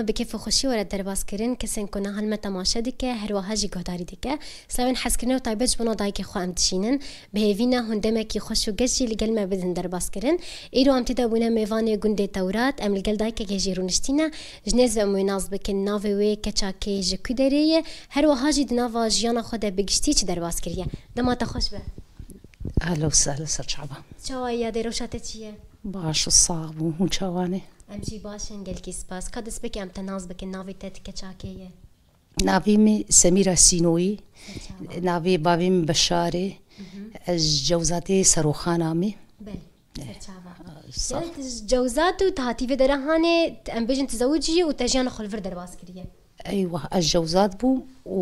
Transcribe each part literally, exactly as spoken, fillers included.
Bi kêf û xweşî were derbas kirin, kesên ku niha li me temaşe dike, her wiha jî guhdarî dike. Slavên hezkirinê û taybet ji bona dayikê xwe em dişînin. Bi hêvî ne hûn demekî xweş û geş jî li gel me bidin derbas kirin. Îro em tê de bûne mêvanê gundê Tewrat, em li gel dayikekê jî rûniştîne. Ji nêz ve em wê nas bikin, navê wê, keça kê, ji ku derê ye, her wiha jî di nava jiyana xwe de bi giştî çi derbas kiriye. Dema te xweş be. Ehlen û sehlen, ser çava. Çawa ye, yadê rewşa te çi ye? Baş û sax bû, hûn çawa ne? Em jî baş in, gelkî spas. Ka destpêkê em te nas bikin, navê te, tu keça kê ye? Navê min Semîra Sînoyî, Ser çava. Navê bavê min Beşar e. Ez ji Cewzatê Seroxana me. Belê, ser çava. Sağ ol. Yani tu ji Cewzat û tu hatî vê dera hanê, em bêjin tu zewicî yî û te jiyana xwe li vir derbas kiriye. Eywa, ez Cewzat bûm û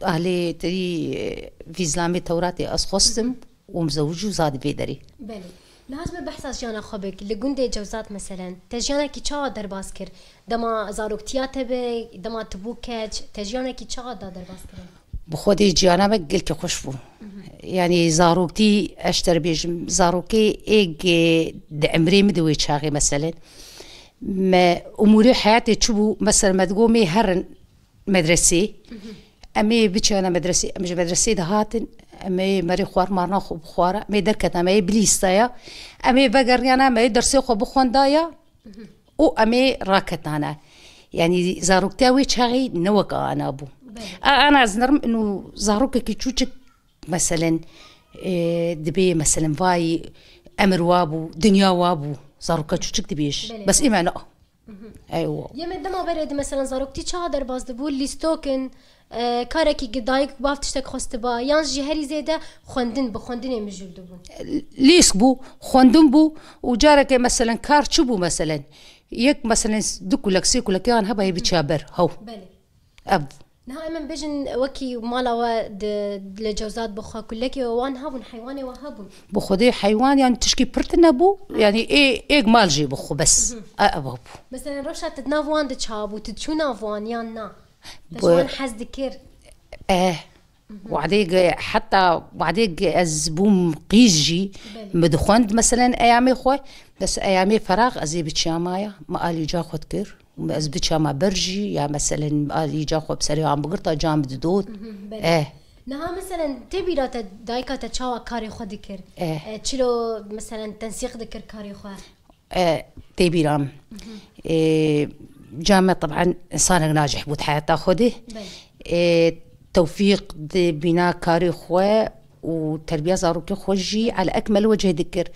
ahlê te dî, e, vî zilamê Tewratê ez xwestim û em zewicî û zadî vê derê. Belê. Niha ji me behsa jiyana xwe bik. Li gundê Cewzat meselen, te jiyanekî çawa derbas kir? Dema zaroktiya te be, dema tu bû keç, te jiyanekî çawa da derbas kirin? Bi xwedê jiyana me gelkî xweş bû. Yani zaroktî, ez ji te re bêjim, zarokê êk, e, di emrê min de wê çaxê meselen. Me umûrê heyatê çi bû? Meselen me digot mê herin medresê. Em ê biçiyana medresê, em ji medresê dihatin, em ê merê xwarmarna xwe bixwara, em ê derketna, me ê bilîstaya, em ê vegeriyana, me ê dersê xwe bixwendaya û em ê raketana. Yani zaroktiya wê çaxê ne wek ana bû. Belê. A, ana ez nirim inu zarokekî çûçik, meselen, e, dibê, meselen, vay emir wa bû, dinya wa bû, zaroka çûçik dibêj. Belê. Bes îme na. Eywa. Yê me dema berê di, meselen, zaroktî çawa derbas dibû, lîstok in, e, karekî gi dayik bav tiştek xwestiba, yan jî herî zêde xwendin, bi xwendinê mijûl dibûn? Lîsk bû, xwendin bû û careke, meselen, kar çi bû, meselen? Yek, meselen, du kulek, sê kulek yan heba yê biçiya ber, hew. Belê. Ev. Niha em ê bêjin wekî mala we di, li Cewzat bixwe, kulekê we wan hebûn, heywanê we hebûn? Bi xwedê heywan, yani tişkî pir tune bû, yani ê, êk mal jê bixwe bes. E, ev bû. Mesela rewşa te di nav wan de çawa bû? Tu diçû nav wan yan na? Te ji wan hez dikir? Eh. Wadêg, heta wadêg ez bûm qîz jî, Belê. Me dixwend, meselen, eyamê xwe, bes eyamê ferax ez ê biçiyama ya, me alî ca xwe dikir. Ez biçama ber jî, ya meselen, alî ca xwe bi serê wan bigirta, ca min didot. Mhm, belê. Eh. Niha meselen, tê bîra te, dayika te çawa karê xwe dikir? Eh. E, çilo, meselen, tensîq dikir karê xwe? E, tê bîra min. Mhm. E, ca me, teb'en, insanek nacih bû di heyata xwe de. Belê. E, tewfîq di bîna karê xwe û terbiya zarokê xwe jî ala ekmel wecih dikir.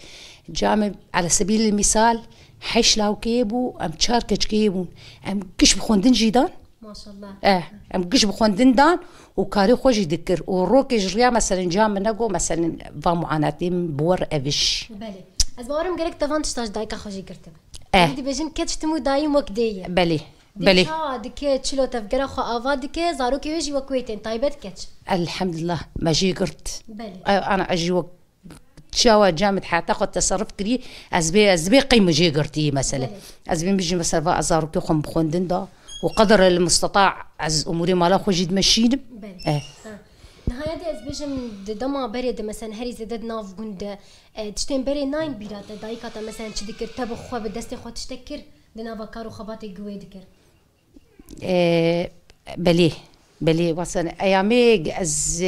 Ca me, ala sebîlil mîsal, heşt lawkeyê bû, em çar keçikeyê bûn. Em giş bi xwendin jî dan. Maşallah. Eh, em giş bi xwendin dan û karê xwe jî dikir. Û rokê ji riya, meselen, ca me nego, meselen, va muanatê min bi wer eviş. Belê. Ez bawerim gerek te van tişta ji dayika xwe jî girtibe. Eh. Em dibêjin keç tim û dayî wek dê ye. Belê. Dê Belê. Çawa dike, çilo tevgera xwe ava dike, zarokê wê jî wek wê tên, taybet keç. Elhamdulillah, me jê girt. Belê. Ew, ana, ez jî wek çawa camit heta xwe teserruf kirî, ez bê, ez bê qey min jê girtî, mesele. Belê. Ez bê min jî, mesela, va ez zarokê xwe min bi xwendin da û qedr el misteta ez umûrê mala xwe jî dimeşînim. Belê. Eh. Ha. Nihayetê ez bêjim, di dema berê de, mesela, herî zêde di nav gund de, e, tiştên berê nayên bîra te, dayika te, mesela, çi dikir, te bi xwe, bi destê xwe tiştek kir, di nava kar û xebatê gi wê dikir? E, belê, belê, wesen, eyamê ez,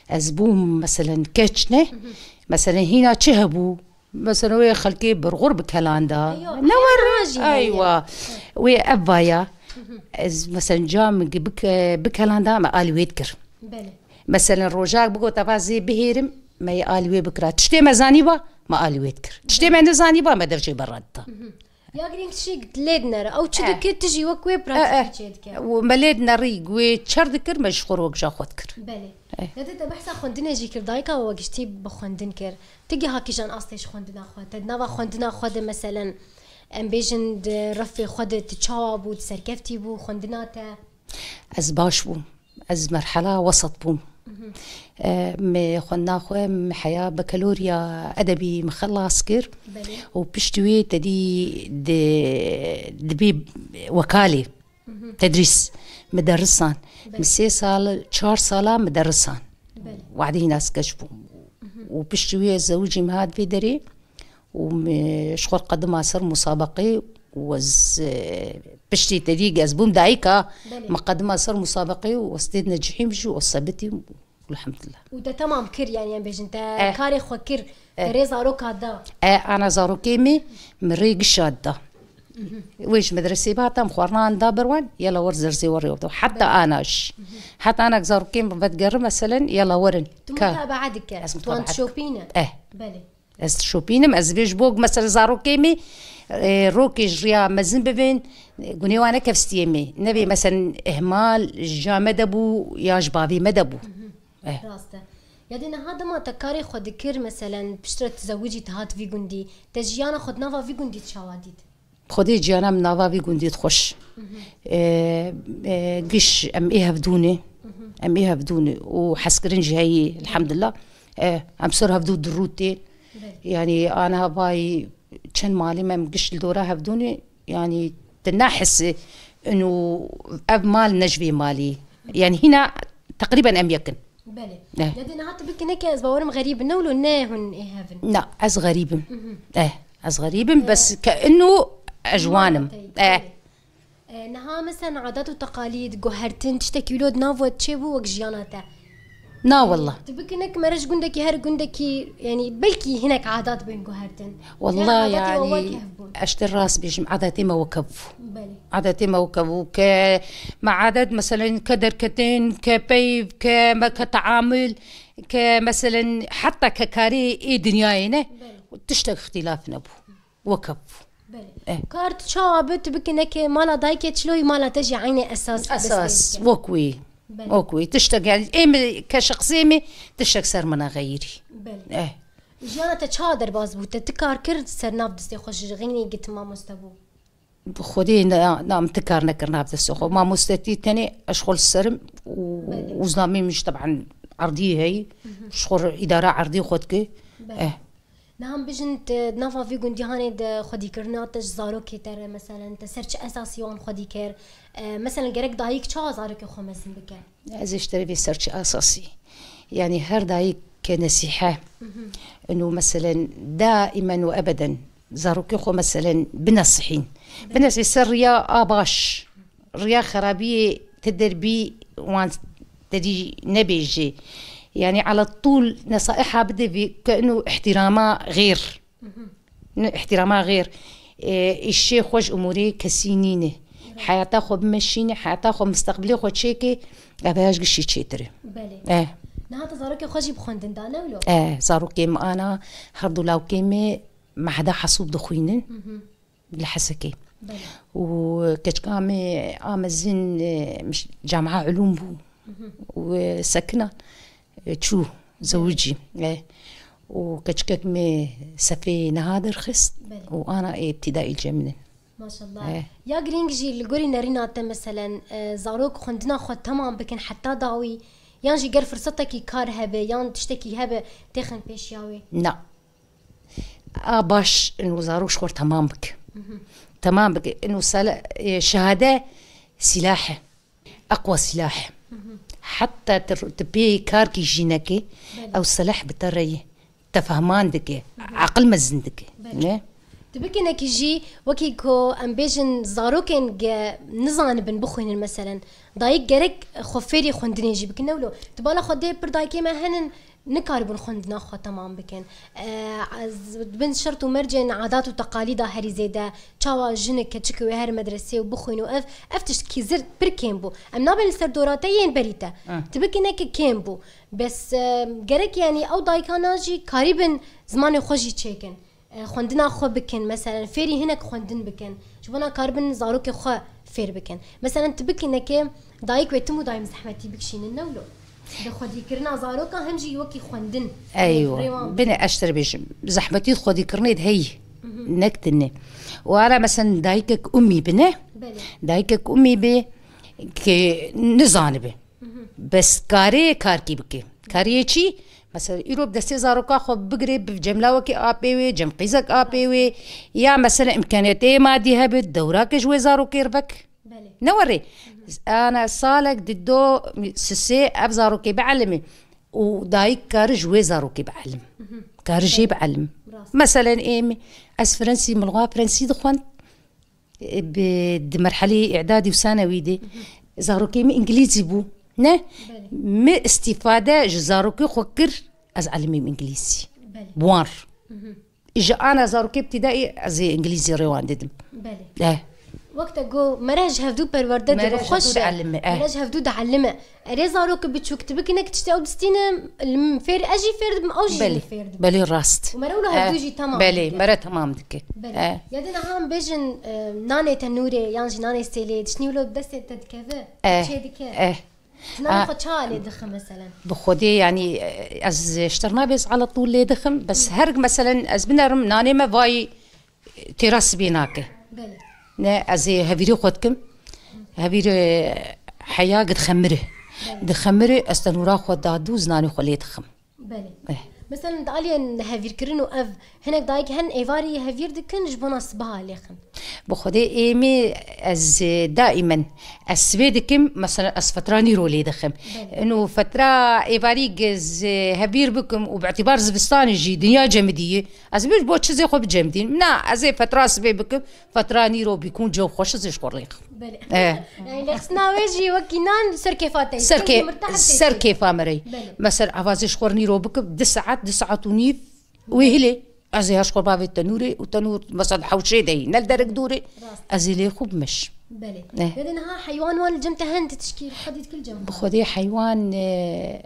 ez bûm, meselen, keç ne? Hı hı. Meselen, hîna çi hebû? Meselen, wê xelkê birxur bi kelan da. Eywa, Ne heyana were? jî heye. Eywa. Hı. Wê ev vaya. Hı hı. Ez, meselen, cam gi bike-, bi kelan da me alî wê dikir. Belê. Meselen, rojak bigota va zê bihêrim, me yê alî wê bikira. Tiştê me zanîba, me alî wê dikir. Tiştê me nizanîba, me dev jê berra dida. Hı hı. Ya girîng tişî lê dinere. Ew çi Eh. dike, tu jî wek wê Eh, eh. pratîkî çêdike. Û me lê dinerî, wê çer dikir, me ji xwe re wek ja xwe dikir. Belê. Eh. Ya te, te behsa xwendinê jî kir, dayika we giştî bi xwendin kir. Tu giha kîjan astê ji xwendina xwe? Te di nava xwendina xwe de, meselen, em bêjin di refê xwe de tu çawa bû, tu serkeftî bû, xwendina te? Ez baş bûm. Ez merhela wesat bûm. Mhm. E, me xwendina xwe, me heya bakalorya edebî me xelas kir. Belê. Û piştî wê te dî di, dibê wekalê. Mhm. Tedrîs, miderrisan. Belê. Min sê sal, çar sala miderrisan. Belê. Wadî nas keç bûm. Mhm. Û piştî wê ez zewicî me hat vê derê û min ji xwe qedima ser musabeqê û ez, e, piştî te dî ez bûm dayika, Belê. Miqedima ser musabeqeyê û ez tê necihîm jî û ez sebitîm û elhamdulillah. Û te temam kir, yanî em bêjin te Eh. karê xwe kir, Eh. te rê zaroka da. E, ana zarokê min, min rê gişa da. Wê ji medresê bi hata em xwarina da ber wan, yela wer zerzê wer rê da. Heta ana jî. Heta ana zarokê min vedigerim, meselen, yela werin. Tu Ka- mutabaa dike. Ez Tu wan mutabaa dikim. dişopîne. Eh. Belê. Ez dişopînim, ez vê ji bo mesela zarokê min, e, rokê ji riya mezin bibin, e, gunê wan nekevstiyê min. Nebê mesela ihmal ji ca me de bû ya ji bavê me de bû. Eh. Rast e. Ya dê niha dema te karê xwe dikir, meselen, piştre tizewicî, te hat vî gundî, te jiyana xwe di nava vî gundî çawa dît? Xwedê ciyana min nava vî gundî dixweş. E, e, giş em ê hevdû ne. Em ê hevdû ne. Û hezkirin jî heyî, elhamdulillah. E, em ser hevdû dirûtê. Belê. Yanî, ana vay çend malê me em giş li dora hevdû ne. Yanî, te nahisi inu ev mal ne ji vê malî. Yanî, hîna teqrîben em yekin. Belê. Eh. Ya dê niha tu bikî neke ez bawerim xerîb in, ne wilo ne hûn ê hev in. Na, ez xerîb im. Eh, ez xerîb im, bes ke inu ez ji wan im. Eh. Eh, niha mesela adat û teqalîd, guhertin, tiştekî wilo di nav we çêbû wek jiyana te? Na wallah. Tu bikî neke mere ji gundekî her gundekî, yanî belkî hinek adat bên guhertin. Walla yanî ez te rast bêjim, adetê me weke bû. Belê. Adetê me weke bû ke me adet, meselen, ke derketin, ke peyv, ke me ke teamul, ke, meselen, heta ke karê ê dinyayê ne, Belê. tiştek îxtîlaf nebû. Weke bû. Belê. Eh. Kar tu çawa bi, tu bikî neke mala dayikê çiloyî, mala te jî eynê esas Esas, destpê bike. wek wî. Belê. Wek wî. Tiştek, yanî, ê min ke şexsê min, tiştek ser min nexeyirî. Belê. Eh. Jiyana te çawa derbas bû? Te ti kar kir ser nav destê xwe ji xînê gitim mamoste bû? Xwedê na, na min ti kar nekir nav destê xwe. Mamostetî tenê ez xwe li serim û, Belê. û zilamê min jî teben erdî heyî. Ji xwe îdara erdî xwe dike. Belê. Eh. Niha em bijin te di nava vî gundî hanê de xwedîkirina te ji zarokê te re, meselen, te ser çi esasî wan xwedî kir? E, meselen, gerek dayik çawa zarokê xwe mezin bike? Ez ê ji te re vê ser çi esasî. Yanî her dayik ke nesîhe. Eno, meselen, daimen û ebeden zarokê xwe, meselen, binesihîn. Binesî ser riya a baş. Riya xerabiyê te derbî wan te dî nebêjê. Yanî ala tûl nesaiha bide vî ke ino îhtîrama xêr. Ne îhtîrama xêr. E, îşê xwe ji umûrê kesî nîne. Heyata xwe bimeşîne, heyata xwe, misteqbilê xwe çêke, ev heya ji gişî çêtir e. Belê. Eh. Niha te zarokê xwe jî bi xwendin da, ne wilo? Eh, zarokê min ana, her du lawkê min meheda Hesûb dixwînin. Li Hesekê. Belê. Û keçika me a mezin, e, miş-, Camia Ulûm bû. Û, e, sekina, e, çû, zewicî. E, û keçikek me sefê niha derxist. Belê. Û ana ê îbtîdaî li cem min in. Maşallah. E. Ya girîng jî li gorî nerîna te, meselen, e, zarok xwendina xwe temam bikin heta dawî, yan jî ger firsetekî kar hebe, yan tiştekî hebe, têxin pêşiya wê? Na. A baş, ino zarok ji xwe re temam bike. Temam bike. Ino sele-, e, şehade sîlah e. Eqwa sîlah e. Heta tu, tu pê karkî jî nekê, Belê. ew sîlah bi te re ye. Te fehman dike. Aqil mezin dike. Belê. Ne? Tu bikinekî jî, wekî ku em bêjin zarokên ge nizanibin bixwînin, meselen, dayik gerek xwe fêrî xwendinê jî bikin, ne wilo? Tu bala xwe dê pir dayikê me henin, nikaribûn xwendina xwe temam bikin. E, ez, bin şert û mercên adat û teqalîda herî zêde, çawa jinik keçikê wê her medresê û bixwîn û ev, ev tiştkî zir pir kêm bû. Em nabên li ser dora te yên berî te. Ah. Tu bikineke kêm bû. Bes, e, gerek, yanî, ew dayikana jî karîbin zimanê xwe jî çêkin. E, xwendina xwe bikin, meselen, fêrî hinek xwendin bikin. Ji bona karibin zarokê xwe fêr bikin. Meselen, tu bikineke dayik wê tim û daîm zehmetî bikişînin, ne wilo? Di xwedîkirina zarokan hem jî wekî xwendin. Eywa. Rê wan Bine ez ji te re bêjim. Zehmetî di xwedîkirinê de heyî. Nek tune. Û ara meselen dayikek umî bine. Belê. Dayikek umî be ke nizanibe. Bes karê karkî bike. Kariyê çi? Mesela îro bi destê zaroka xwe bigire, bi cem lawekê apê wê, cem qîzek apê wê, ya mesela îmkaniyetê madî hebe, dewrake ji wê zarokê re vek. Belê. Ne werê. Ana salek di do sisê ev zarokê bielimê û dayik kari ji wê zarokê bielim. Kari jê bielim. Rast. Meselen êm ez Fransî, min li xwe Fransî dixwend. Bi, di merheleyê îdadî û sanewî de zarokê min îngilîzî bû. Ne? Belê. Min îstîfade ji zarokê xwe kir, ez elimîm îngilîzî. Belê. Bi wan re. Ji ana zarokê ibtîdaî ez ê îngilîzî rê wan didim. Belê. Eh. Wek te got, mere ji hevdû perwerde dibe, xweş e. Mere ji hevdû dielime, eh. Mere ji hevdû dielime. Erê zarok biçûk, tu bikî nek tiştê ew distîne, li min fêr, ez jî fêr dibim, ew jî ji min fêr dibe. Belê, rast. Û mere wilo hevdû jî temam dike. Belê, mere temam dike. Belê. Eh. Ya dî niha em bêjin, e, nanê tenûrê yan jî nanê sêlê, tiştî wilo bi destê te dikeve, eh, çê dike. Eh. Nanê xwe çawa lê dixe meselen? Bi xwedê, yanî, e, ez ji te re nabêjim ala tûl lê dixim, bes her meselen ez binerim, nanê me vayî têra sibê nake. Belê. Ne, ez ê hevîrê xwe dikim. Hevîr, e, heya gidixemire. Belê. Dixemire, ez tenûra xwe dadû, ez nanê xwe lê dixim. Belê. Eh. Mesela di aliyê hevîrkirin û ev hinek dayik hen êvarî hevîr dikin ji bona sibeha lêxin. Bi xwedê êmê ez, e, daîmen ez sibê dikim, mesela ez fetra nîro lê dixim. Belê. Ino fetra êvarî ez, e, hevîr bikim û bi îtîbar zivistanê jî dinya cemidî ye. Ez bêj bo çi zê xwe bicemidînim? Na, ez ê fetra sibê bikim, fetra nîro bîkûn cew xweş ez ê ji xwe rêxim. Belê. Eh. Yani lêxistina wê jî wekî nan ser kêfa te. Ser kê-, ser kêfa me re. Belê. Mesela ava ez ê ji xwe re nîro bikim, du saet, du saet û nîv wê hilê. Ez ê her ji xwe bavê tenûrê û tenûr mesela hewşê de yî, ne li derek dûrê. Rast. Ez ê lê xwe bimeşim. Belê. Eh. Belê niha heywan wan li cem te hen, tu tişkî xwedî dikil cem. Bi xwedê heywan, e,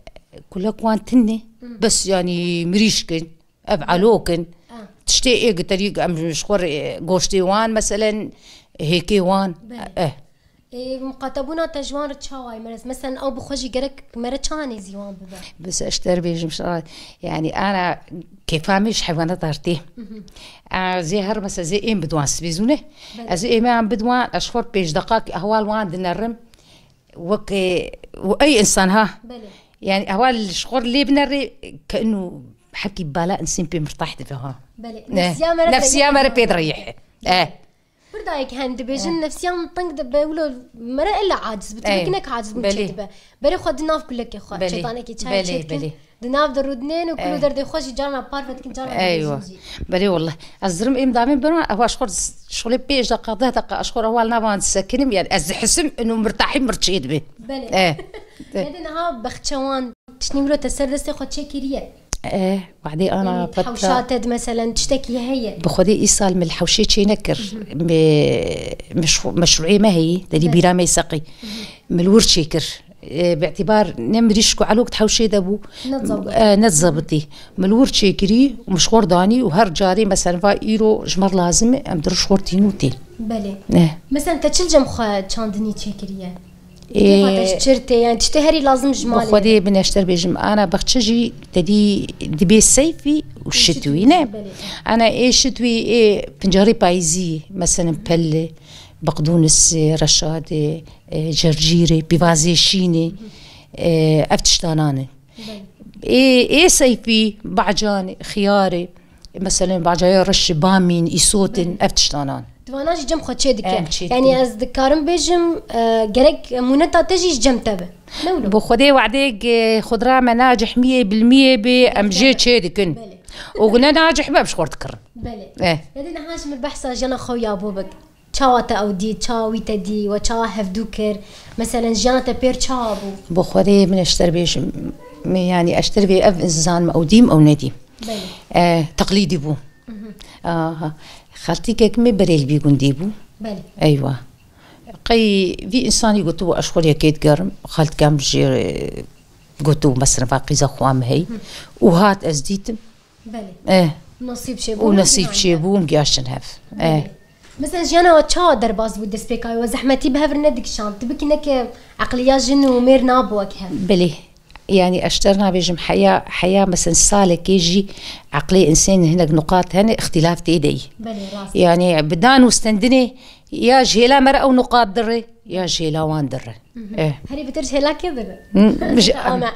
kulek wan tune. Hı. Bes yanî mirîşk in. Ev elok in. Ah. Tiştê ê gitarî em ji xwe re, e, goştê wan, meselen, hêkê wan. Belê. Eh. Ê, muqatebûna te ji wan re çawa ye, Merez? Meselen, ew bi xwe jî gerek mere çawa nêzî wan bibe? Bes ez ji te re bêjim, şa-, yanî, ana kêfa min ji heywanat re tê. Mhm. A, zê her, mesela, zê êm bi duwan sibê zûne. Belê. Ez ê êm wan bi duwan, ez ji xwe re pêş deqakî ehwal wan dinerim. Wek, e, û ey însan ha. Belê. Yani ehwal ji xwe lê binerê, ke inu hepkî bala insîn pê mirtah dibe ha. Belê. Eh. Nefsiya me re pê direyih. Eh. Pir dayek hen dibêjin, eh, nefsiya min teng dibe, wilo mere illa aciz bi, tu, eh, bikî nek aciz bû, belê, çê dibe. Berê xwe di nav kulekê xwe, belê, çêtanekê çayê, belê, çê dikin. Belê. Di nav de rûdinên û kul û, eh, derdê xwe jî carna parve dikin, carna, eywa, dibêjin jî. Belê wallah. Ez dirim êm damê birim, ew aşxor şixulê pêş deqa, deh deqa aşxor ewal navan sekinim, yani ez dihisim inu mirtahî mir çê dibe. Belê. Eh. Nede niha bexçe wan tiştî wilo te ser destê xwe çêkiriye? Eh, wadê ana, yani, feta. Hewşa te di meselen tiştekî heye? Bi xwedê îsal min li hewşê çê nekir. Mhm. Me, meşru-, meşruê me heyî, derî, belê, bîra me seqî. Mhm. Min li wir çêkir. E, bi îtîbar ne mirîşk û elok di hewşê de bû. Ne zabitî. E, ne zabitî. Min li wir çêkirî û min ji xwe danî û her carê, mesela, va îro ji me re lazim e, em di roj xwe tîn û tê. Belê. E. Mesela, te çil cem xwe çandinî çêkiriye? E, kêfa te ji çir tê, yani tiştê herî lazim ji malê. Bi xwedê, min ez ji te re bêjim, ana bexçe jî te dî dibê seyfî û şitwî, ne? Belê. Ana ê şitwî, ê pincarê payîzî, mesela, pelle, beqdûnisê, reşadê, e, cercîrê, pîvazê şînê, e, ev tiştanan in. Belê. Ê, ê seyfî, bacanê, xiyarê, meselen, bacaya reşê, bamîn, îsotin, belê, ev tiştanan. Di vana jî cem xwe çê dike. Em çê dikin. Yani ez dikarim bêjim, e, gerek mûneta te jî ji cem te be. Ne wilo? Bi xwedê wadê, e, xudra me nacihmiyê, bilmiyê bê, em jê çê dikin. Belê. Û gune nacih be, em ji xwe dikirin. Belê. Eh. Yadê niha ji min behsa jiyana xwe ya bû bik. Çawa te ew dît, çawa wî te dî, we çawa hevdû kir? Meselen, jiyana te pêr çawa bû? Bi xwedê min ez ji te re bêjim, min, yanî ez ji te re bê ev însan me ew dîm, ew nedîm. Belê. Eh, teqlîdî bû. Mhm. Aha. Xaltîkek min berê li vî gundî bû. Belê. Eywa. Qey vî însanî gotibû, ez ji xwe re yekê digerim, xaltîka min jê gotibû, mesela, va qîza xwe me hey. Hı. Û hat ez dîtim. Belê. Eh. Nasîb çêbû. Û nasîb çêbû, em giyaştin hev. Belê. Eh. Mesela jiyana we çawa derbas bû destpêka wê? We zehmetî bi hev re nedikişand. Tu bikî neke eqliya jin û mêr nabû wek hev. Belê. Yani ez ji te re nabêjim heya, heya mesela salekê jî eqlê insên hinek nuqat hene, îxtîlaf tê de yî. Belê, rast. Yani bi dan û stendinê ya ji hêla me re ew nuqat dire, ya ji hêla wan dire. Mhm. Eh. Herî bitir ji hêla kê dire? Hmm, ji Ama.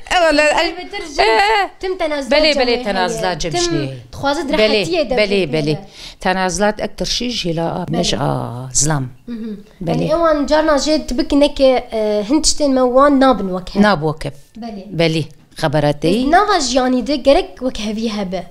Wala, herî bitir ji, eh, tim tenazlat, belê, belê, tenazlat cem jî heye. Tim dixwaze di rehetiyê de, belê, belê. Tenazlat ektir şî ji hêla a, belê, ne ji a zilam. Mhm. Belê. Yani ewan carna jê tu bikî neke, eh, hin tiştên me wan nabin wek hev. Nab wek hev. Belê. Belê. Xebera te yî. Nava jiyanî de gerek wek hevî hebe.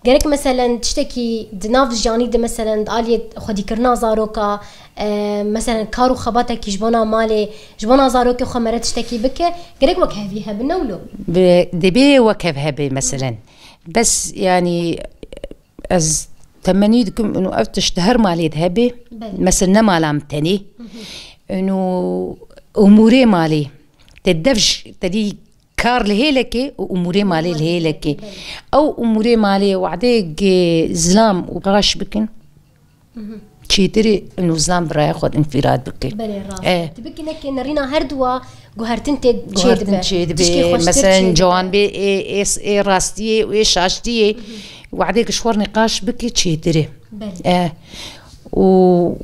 Gerek meselen tiştekî di nav jiyanî de, meselen di aliyê xwedîkirina zaroka, e, meselen kar û xebatekî ji bona malê, ji bona zarokê xwe mere tiştekî bike, gerek wek hevî hebe, ne wilo? Bi-, dibê wek hev hebe meselen. Bes, yanî, ez temennî dikim, û ev tişt di her malê de hebe. Belê. Meselen ne mala min tenê. Hı hı. Û umûrê malê. Te dev ji, te dî kar li hêlekê û umûrê malê li hêlekê. Belê. Ew umûrê malê wadê ge zilam û qaş bikin. Mhm. Çêtirê û zilam bi raya xwe înfîrat bike. Belê, rast. Eh. Tu bikî neke nerîna her duwa guhertin tê çê Guhertin dibe. Çê dibe. Tişkê xweştir çê dibe. Meselen, ciwan bê ê, ê, ê rastiyê û ê şaştiyê. Mhm. Wadê ki ji xwe nîqaş bike çêtirê. Belê. Eh. Û,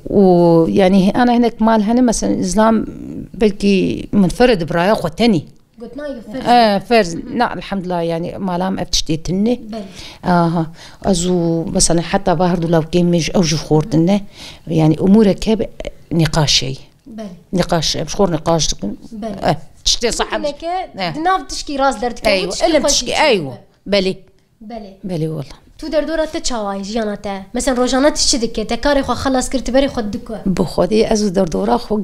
û, yanî, ana hinek mal hene, meselen, zilam belkî munferid bi raya xwe tenî. Gotina yo ferz. Eh, ferz. Na, elhamdulillah, yanî, malam ev tiştê tune. Belê. Aha. Ez û, mesela, heta va her du lawkê min ji ew jî xortine. Yanî, umûrek hebe nîqaşê. Belê. Nîqaş, em ji xor nîqaş dikin. Belê. Eh, tiştê seheb. Neke, eh, di nav tişkî rast derdikeve, eywa, tişkî elem xweş tişkî, çêdibe. Eywa. Belê. Belê. Belê wala. Tu derdora te çawa ye, jiyana te? Mesela rojane tu çi dike? Te karê xwe xelas kir, tu berê xwe dike? Bi Xwedê ez û derdora xwe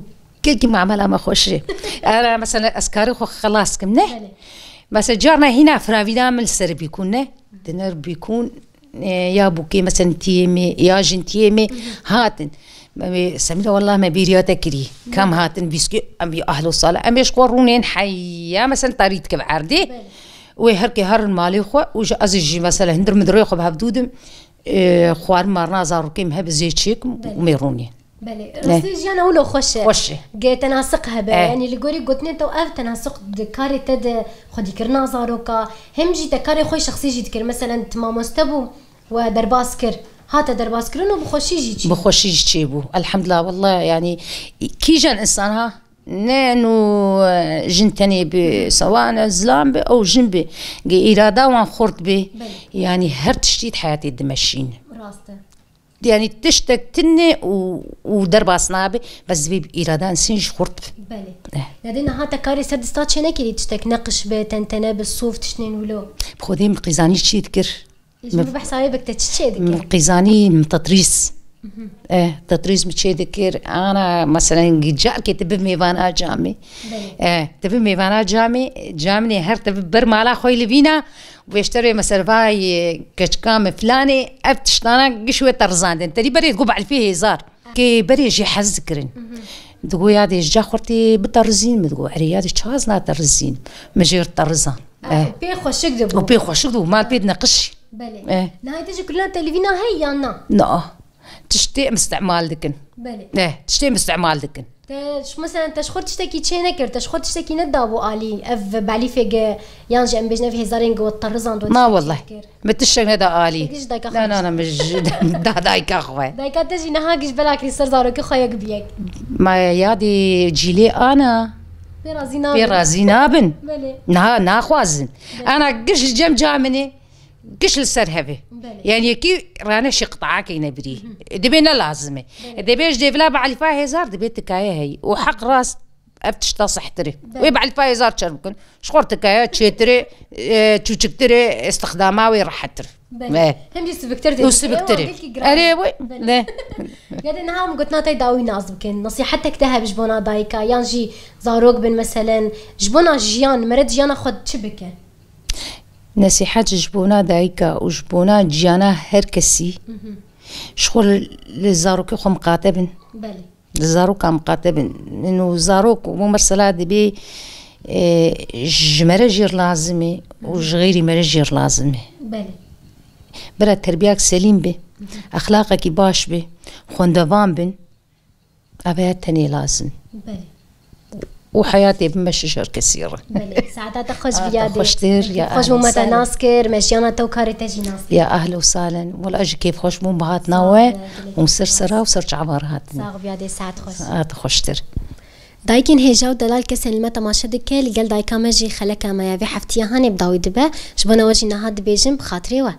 gelkî mamela me xweş e. Era mesela ez karê xwe xelas kim, ne? Belê. Mesela carna hîna firavîna min li ser bîkûn, ne? Diner bîkûn, e, ya bûkê mesela tiyê me, ya jin tiyê me hatin. Me, me, Semîra, wallah me bêriya te kirî. Kam hatin bîskî, em bi ahlo sala. Em ê ji xwe rûnên heya, mesela tarî dike bi erdê. Belê. Wê her kê herin malê xwe û ji ez jî mesela hindir midirê xwe bi hevdû dim, e, xwarin marna zarokê me hebe zê çêkim û me rûnê. Belê. Ne. Rastî jiyana wilo xweş e. Xweş e. Ge tenasiq hebe. Eh. Yanî li gorî gotinên te ev tenasiq di karê te de xwedîkirina zaroka. Hem jî te karê xwe şexsî jî dikir. Meselen tu mamoste bû we derbas kir. Hate derbaskirin û bi xweşî jî çî. Bi xweşî jî çêbû. Elhamdulillah, wallah, yanî kîjan însan ha? Ne nû, e, jin tenê bi, sewa ne zilam bi, ew jin bi. Ge îrada wan xurt bi. Belê. Yanî her tiştî di heyatê dimeşîn. Rast e. Yanî tiştek tune û, û derbas nabe, bes divê îrada însan jî xurt bi. Belê. Eh. Yadê niha te karê ser dista çênekirî tiştek neqiş bi, tentene bi, suf, tiştên wilo? Bi Xwedê min qîzanî çê dikir. Ji min behsa wê bik te çi çê dikir? Min qîzanî min tetrîz. Mhm. Eh, tetrîz min çê dikir. Ana, meselen, carkê tu bi mêvana camê. Belê. Eh, tu bi mêvana camê, camê her tu bi ber mala xwe li vîna, vêşterê me ser vay, keçika me filanê, ev tiştana giş wê te rizandin. Te dî berê digo belfê hêzar. Kê berê jî hez dikirin. Mhm. Digo yadê ji ca xurtê biterizîn, min digo, erê yadê çaz naterizîn. Min jê terizan. Ah, eh. Pê xweşik dibû. Û pê xweşik dibû, mal pê dineqişî. Belê. Eh. Nayê te ji kulina televîna hey yan na? Na. Tiştê em îstimal dikin. Belê. Eh, tiştê em îstimal dikin. Te, ş-, mesela te ji xwe tiştekî çê nekir, te ji xwe tiştekî nedabû alî, ev belîfê ge, yan jî em bêjin ev hêzarên ge we terizand we tiştekî nekir? Ma wellah. Me tiştek neda alî. Te giş dayka xwe. Na, na, na, min ji da-, dayka xwe. Dayka te jî niha giş belakî ser zarokê xwe yek bi yek. Ma yadê cîlê ana. Pê razî nabin. Pê razî nabin. Belê. Niha naxwazin. Belê. Ana giş li cem ca min e. Giş li ser hevê. Belê. Yani yekî rane şi qitaakê nebirî. Hı hı. E, dibê ne lazim e. Belê. E, dibê ji dêvila bi Elîfa Hêzar dibê tikaye heyî. Û heq rast ev tişta sehtir e. Belê. Wê bi Elîfa Hêzar çer bikin. Ji xwe tikaye çêtir e, e, çûçiktir e, istixdama wê rehettir. Belê. Ve hem jî siviktir dê. Û siviktir e. Erê wê. Belê. Ne. Ya de niha em gotina te dawî nas bikin. Nasîhetek te hebe ji bona dayika, yan jî zarok bin meselen. Ji bona jiyan, meret jiyana xwe çi bike? Nesîhet ji bona dayika û ji bona ciyana her kesî, mhm, ji xwe li, li zarokê xwe miqate bin. Belê. Li zaroka miqate bin. Ino zarok û mesela dibê, e, ji me re jî lazim e û, mhm, ji xeyrî me re jî lazim e. Belê. Bira terbiyak selîm be, mhm, exlaqekî baş be, xwendevan bin. Eve ya tenê lazim. Belê. Û heyatê bimeşe ji her kesî re. Belê. Saeta te xweş bî yadê. Xweştir, ya xweş bû me te nas kir, me jiyana te û karê te jî nas kir. Ya ehlen û sahlen. Wela ji kêf xweş bûm bi hatina we. Hûn ser sera û ser çava re hatin. Sax bî yadê, saet xweş. Saet xweştir. Dayikên hêja û delal kesên li me temaşe dike, li gel dayika me jî xeleka me ya vê heftiya hanê bi dawî dibe. Ji bona we jî niha dibêjim bi xatirê we.